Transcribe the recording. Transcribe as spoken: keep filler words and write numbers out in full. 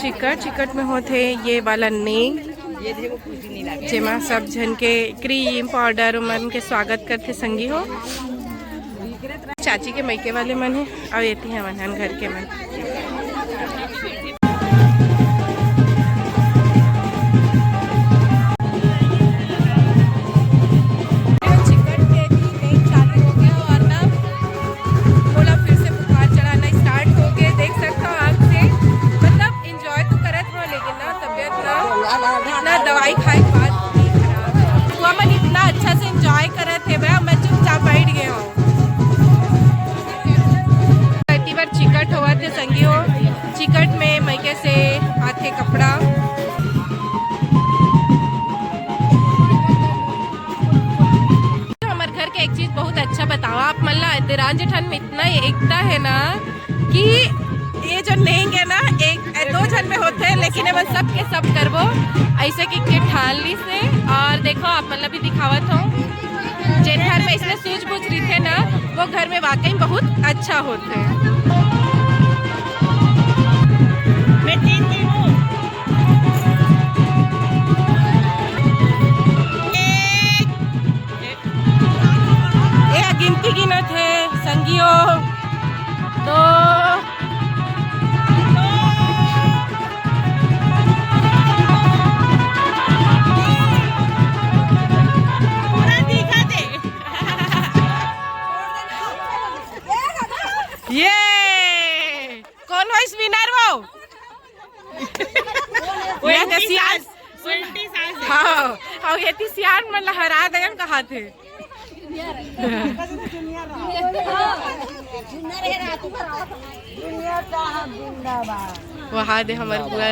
चिकट, चिकट में होथे ये वाला नेंग, जेमा सब झन के क्रीम पाउडर मन के स्वागत करथे संगी हो। चाची के मइके वाले मन हे, अउ एती हमन हन घर के मन। चिकट के भी नेंग चालू हो गया और ना मोला फिर से बुखार चढ़ाना स्टार्ट हो गया। देख सकता हूँ आँख से, मतलब एंजॉय तो करत हो, लेकिन ना तबीयत ना, इतना दवाई खाए के बाद भी खराब है। वो मन इतना अच्छा से एंजॉय करत हे बे, मैं चुपचाप बैठ गया हूँ। इतनी बार चिकट होवत हे संगी हो, चिकट में मइके से आथे कपड़ा। हमर घर के एक चीज बहुत अच्छा बताओ आप मन ला, देरान जेठान में इतना एकता है ना कि ये जो नेंग है ना, एक दो झन में होथे, लेकिन एमन सब के सब करबो ऐसे कि के ठान ली से। और देखो, आप मन ला भी दिखावत हो, जेन घर में इसने सूझबूझ रहिथे ना, वो घर में वाकई बहुत अच्छा होथे। मैं जीत गई हूँ। एक, ए, गिनती गिनत हे संगियो। दो। पूरा दिखा दे। ये कौन होइस विनर वो? वो ये तो एंटी सियान। सास, वो एंटी सास है। हाँ, अउ एती सियान मन ला हरा देन कहाथे। जूनियर साहब जिंदाबाद। वहा दे हमर बुआ।